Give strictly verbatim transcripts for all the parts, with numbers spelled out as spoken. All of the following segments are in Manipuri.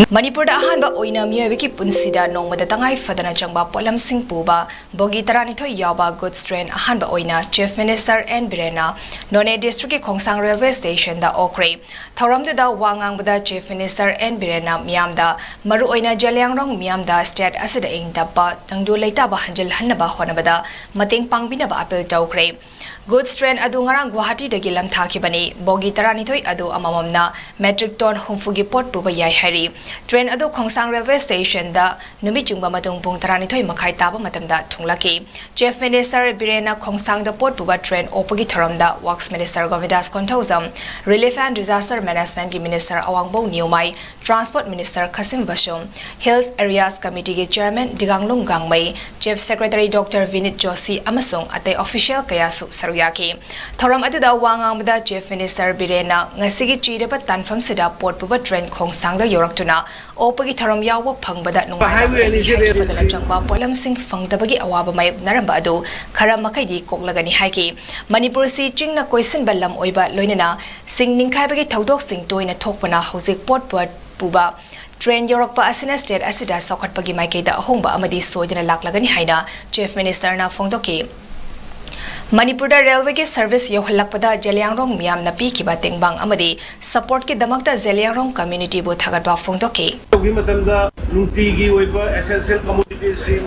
ꯃꯅꯤꯄꯨꯔꯗ ꯑꯍꯥꯟꯕ ꯑꯣꯏꯅ ꯃꯤꯑꯣꯏꯕꯒꯤ ꯄꯨꯟꯁꯤꯗ ꯅꯣꯡꯃꯗ ꯇꯉꯥꯏ ꯐꯗꯅ ꯆꯪꯕ ꯄꯣꯠꯂꯝꯁꯤꯡ ꯄꯨꯕ ꯕꯣꯒꯤ ꯇꯔꯥꯅꯤꯊꯣꯏ ꯌꯥꯎꯕ ꯒꯨꯗꯁ ꯇ꯭ꯔꯦꯟ ꯑꯍꯥꯟꯕ ꯑꯣꯏꯅ ꯆꯤꯐ ꯃꯤꯅꯤꯁꯇꯔ ꯑꯦꯟ ꯕꯤꯔꯦꯟꯅ ꯅꯣꯅꯦ ꯗꯤꯁꯇ꯭ꯔꯤꯛꯀꯤ ꯈꯣꯡꯁꯥꯡ ꯔꯦꯜꯋꯦ ꯁ꯭ꯇꯦꯁꯟꯗ ꯑꯣꯛꯈ꯭ꯔꯦ꯫ ꯊꯧꯔꯝꯗꯨꯗ ꯋꯥ ꯉꯥꯡꯕꯗ ꯆꯤꯐ ꯃꯤꯅꯤꯁꯇꯔ ꯑꯦꯟ ꯕꯤꯔꯦꯟꯅ ꯃꯤꯌꯥꯝꯗ, ꯃꯔꯨꯑꯣꯏꯅ ꯖꯦꯂꯤꯌꯥꯡꯔꯣꯡ ꯃꯤꯌꯥꯝꯗ ꯁ꯭ꯇꯦꯠ ꯑꯁꯤꯗ ꯏꯪ ꯇꯞꯄ, ꯇꯪꯗꯨ ꯂꯩꯇꯥꯕ ꯍꯟꯖꯤꯜꯍꯟꯅꯕ ꯍꯣꯠꯅꯕꯗ ꯃꯇꯦꯡ ꯄꯥꯡꯕꯤꯅꯕ ꯑꯄꯤꯜ ꯇꯧꯈ꯭ꯔꯦ꯫ ꯒꯨꯗꯁ ꯇ꯭ꯔꯦꯟ ꯑꯗꯨ ꯉꯔꯥꯡ ꯒꯨꯋꯥꯍꯥꯇꯤꯗꯒꯤ ꯂꯝꯊꯥꯈꯤꯕꯅꯤ꯫ ꯕꯣꯒꯤ ꯇꯔꯥꯅꯤꯊꯣꯏ ꯑꯗꯨ ꯑꯃꯃꯝꯅ ꯃꯦꯇ꯭ꯔꯤꯛ ꯇꯣꯟ ꯍꯨꯝꯐꯨꯒꯤ ꯄꯣꯠ ꯄꯨꯕ ꯌꯥꯏ ꯍꯥꯏꯔꯤ꯫ ꯇ꯭ꯔꯦꯟ ꯑꯗꯨ ꯈꯣꯡꯁꯥꯡ ꯔꯦꯜꯋꯦ ꯁ꯭ꯇꯦꯁꯟꯗ ꯅꯨꯃꯤꯠ ꯆꯨꯡꯕ ꯃꯇꯨꯡ ꯄꯨꯡ ꯇꯔꯥꯅꯤꯊꯣꯏ ꯃꯈꯥꯏ ꯇꯥꯕ ꯃꯇꯝꯗ ꯊꯨꯡꯂꯛꯈꯤ꯫ ꯆꯤꯐ ꯃꯤꯅꯤꯁꯇꯔ ꯕꯤꯔꯦꯟꯅ ꯈꯣꯡꯁꯥꯡꯗ ꯄꯣꯠ ꯄꯨꯕ ꯇ꯭ꯔꯦꯟ ꯑꯣꯛꯄꯒꯤ ꯊꯧꯔꯝꯗ works minister Govindas Konthoujam, relief and disaster ꯃꯦꯅꯦꯖꯃꯦꯟꯠꯀꯤ minister Awangbow Newmai, transport minister Khasim Vashum, hills areas ꯀꯃꯤꯇꯤꯒꯤ chairman Dinganglung Gangmei, chief secretary doctor Vineet Joshi ꯑꯃꯁꯨꯡ ꯑꯇꯩ ꯑꯣꯐꯤꯁꯤꯌꯦꯜ ꯀꯌꯥꯁꯨ ꯁꯔꯨꯛ ꯌꯥꯈꯤ꯫ ꯊꯧꯔꯝ ꯑꯗꯨꯗ ꯋꯥ ꯉꯥꯡꯕꯗ ꯆꯤꯐ ꯃꯤꯅꯤꯁꯇꯔ ꯕꯤꯔꯦꯟꯅ ꯉꯁꯤꯒꯤ ꯆꯤꯔꯕ ꯇꯥꯟꯐꯝꯁꯤꯗ ꯄꯣꯠ ꯄꯨꯕ ꯇ꯭ꯔꯦꯟ ꯈꯣꯡꯁꯥꯡꯗ ꯌꯧꯔꯛꯇꯨꯅ ꯑꯣꯛꯄꯒꯤ ꯊꯧꯔꯝ ꯌꯥꯎꯕ ꯐꯪꯕꯗ ꯅꯨꯡꯉꯥꯏꯕ ꯐꯪꯏ꯫ ꯍꯥꯏꯗꯤ ꯐꯗꯅ ꯆꯪꯕ ꯄꯣꯠꯂꯝꯁꯤꯡ ꯐꯪꯗꯕꯒꯤ ꯑꯋꯥꯕ ꯃꯥꯌꯣꯛꯅꯔꯝꯕ ꯑꯗꯨ ꯈꯔ ꯃꯈꯩꯗꯤ ꯀꯣꯛꯂꯒꯅꯤ ꯍꯥꯏꯈꯤ꯫ ꯃꯅꯤꯄꯨꯔꯁꯤ ꯆꯤꯡꯅ ꯀꯣꯏꯁꯤꯟꯕ ꯂꯝ ꯑꯣꯏꯕ ꯂꯣꯏꯅꯅ ꯁꯤꯡ ꯅꯤꯡꯈꯥꯏꯕꯒꯤ ꯊꯧꯗꯣꯛꯁꯤꯡ ꯇꯣꯏꯅ ꯊꯣꯛꯄꯅ ꯍꯧꯖꯤꯛ ꯄꯣꯠ ꯄꯨꯕ ꯇ꯭ꯔꯦꯟ ꯌꯧꯔꯛꯄ ꯑꯁꯤꯅ ꯁ꯭ꯇꯦꯠ ꯑꯁꯤꯗ ꯆꯥꯎꯈꯠꯄꯒꯤ ꯃꯥꯏꯀꯩꯗ ꯑꯍꯣꯡꯕ ꯑꯃꯗꯤ ꯁꯣꯏꯗꯅ ꯂꯥꯛꯂꯒꯅꯤ ꯍꯥꯏꯅ ꯆꯤꯐ ꯃꯤꯅꯤꯁꯇꯔꯅ ꯐꯣꯡꯗꯣꯛꯈꯤ꯫ ꯃꯅꯤꯄꯨꯔꯗ ꯔꯦꯜꯋꯦꯒꯤ ꯁꯔꯚꯤꯁ ꯌꯧꯍꯜꯂꯛꯄꯗ ꯖꯦꯂꯤꯌꯥꯡꯔꯣꯡ ꯃꯤꯌꯥꯝꯅ ꯄꯤꯈꯤꯕ ꯇꯦꯡꯕꯥꯡ ꯑꯃꯗꯤ ꯁꯄꯣꯔꯠꯀꯤꯗꯃꯛꯇ ꯖꯦꯂꯤꯌꯥꯡꯔꯣꯡ ꯀꯝꯃ꯭ꯌꯨꯅꯤꯇꯤꯕꯨ ꯊꯥꯒꯠꯄ ꯐꯣꯡꯗꯣꯛꯈꯤ꯫ ꯇꯧꯈꯤꯕ ꯃꯇꯝꯗ ꯅꯨꯡꯇꯤꯒꯤ ꯑꯣꯏꯕ ꯑꯦꯁꯦꯟꯁꯤꯌꯦꯜ ꯀꯃꯣꯗꯤꯇꯤꯁꯤꯡ,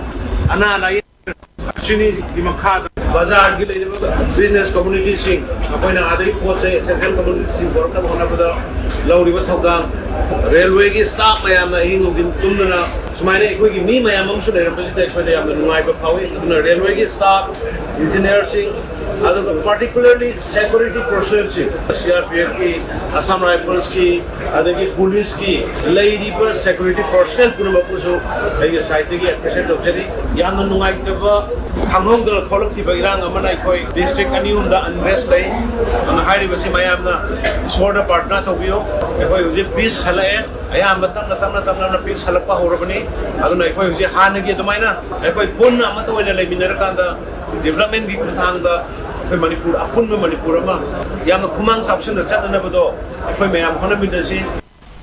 ꯑꯅꯥ ꯂꯥꯏꯌꯦꯡ, ꯑꯁꯤꯅꯤꯒꯤ ꯃꯈꯥꯗ ꯕꯖꯥꯔꯒꯤ ꯂꯩꯔꯤꯕ ꯕꯤꯖꯤꯅꯦꯁ ꯀꯝꯃꯨꯅꯤꯇꯤꯁꯤꯡ, ꯑꯩꯈꯣꯏꯅ ꯑꯥꯗꯒꯤ ꯄꯣꯠ ꯆꯩ ꯑꯦꯁꯦꯟꯁꯤꯌꯦꯜ ꯀꯝꯃꯨꯅꯤꯇꯤꯁꯤꯡ ꯄꯨꯔꯛꯅꯕ ꯍꯣꯠꯅꯕꯗ ꯂꯧꯔꯤꯕ ꯊꯧꯗꯥꯡ, ꯔꯦꯜꯋꯦꯒꯤ ꯁ꯭ꯇꯥꯐ ꯃꯌꯥꯝꯅ ꯑꯍꯤꯡ ꯅꯨꯡꯊꯤꯟ ꯇꯨꯝꯗꯅ ꯁꯨꯃꯥꯏꯅ ꯑꯩꯈꯣꯏꯒꯤ ꯃꯤ ꯃꯌꯥꯝ ꯑꯃꯁꯨ ꯂꯩꯔꯝꯕꯁꯤꯗ ꯑꯩꯈꯣꯏꯗ ꯌꯥꯝꯅ ꯅꯨꯡꯉꯥꯏꯕ ꯐꯥꯎꯏ꯫ ꯑꯗꯨꯅ ꯔꯦꯜꯋꯦꯒꯤ ꯁ꯭ꯇꯥꯐ, ꯏꯟꯖꯤꯅꯤꯌꯔꯁꯤꯡ, ꯑꯗꯨꯒ ꯄꯥꯔꯇꯤꯀꯨꯂꯔꯂꯤ security ꯄꯔꯁꯣꯅꯦꯜꯁꯤꯡ, C R P ꯑꯦꯐꯀꯤ, Assam ꯔꯥꯏꯐꯜꯁꯀꯤ, ꯑꯗꯒꯤ ꯄꯨꯂꯤꯁꯀꯤ ꯂꯩꯔꯤꯕ ꯁꯦꯀ꯭ꯌꯨꯔꯤꯇꯤ ꯄꯔꯁꯣꯅꯦꯜ ꯄꯨꯝꯅꯃꯛꯄꯨꯁꯨ ꯑꯩꯒꯤ ꯁꯥꯏꯠꯇꯒꯤ ꯑꯦꯄ꯭ꯔꯤꯁꯤꯌꯦꯠ ꯇꯧꯖꯔꯤ꯫ ꯌꯥꯝꯅ ꯅꯨꯡꯉꯥꯏꯇꯕ, ꯈꯪꯍꯧꯗꯅ ꯊꯣꯛꯂꯛꯈꯤꯕ ꯏꯔꯥꯡ ꯑꯃꯅ ꯑꯩꯈꯣꯏ ꯗꯤꯁꯇ꯭ꯔꯤꯛ ꯑꯅꯤ ꯑꯍꯨꯝꯗ ꯑꯟꯔꯦꯁ ꯂꯩ꯫ ꯑꯗꯨꯅ ꯍꯥꯏꯔꯤꯕꯁꯤ ꯃꯌꯥꯝꯅ ꯏꯁꯣꯔꯗ ꯄ꯭ꯔꯥꯔꯊꯅꯥ ꯇꯧꯕꯤꯌꯨ꯫ ꯑꯩꯈꯣꯏ ꯍꯧꯖꯤꯛ ꯄꯤꯁ ꯍꯜꯂꯛꯑꯦ, ꯑꯌꯥꯝꯕ ꯇꯞꯅ ꯇꯞꯅ ꯇꯞꯅ ꯇꯞꯅ ꯄꯤꯁ ꯍꯜꯂꯛꯄ ꯍꯧꯔꯕꯅꯤ꯫ ꯑꯗꯨꯅ ꯑꯩꯈꯣꯏ ꯍꯧꯖꯤꯛ ꯍꯥꯟꯅꯒꯤ ꯑꯗꯨꯃꯥꯏꯅ ꯑꯩꯈꯣꯏ ꯄꯨꯟꯅ ꯑꯃꯠꯇ ꯑꯣꯏꯅ ꯂꯩꯃꯤꯟꯅꯔꯀꯥꯟꯗ ꯗꯤꯕꯂꯞꯃꯦꯟꯒꯤ ꯈꯨꯠꯊꯥꯡꯗ ꯑꯩꯈꯣꯏ ꯃꯅꯤꯄꯨꯔ, ꯑꯄꯨꯟꯕ ꯃꯅꯤꯄꯨꯔ ꯑꯃ ꯌꯥꯝꯅ ꯈꯨꯃꯥꯡ ꯆꯥꯎꯁꯤꯟꯅ ꯆꯠꯅꯅꯕꯗꯣ ꯑꯩꯈꯣꯏ ꯃꯌꯥꯝ ꯍꯣꯠꯅꯃꯤꯟꯅꯁꯤ꯫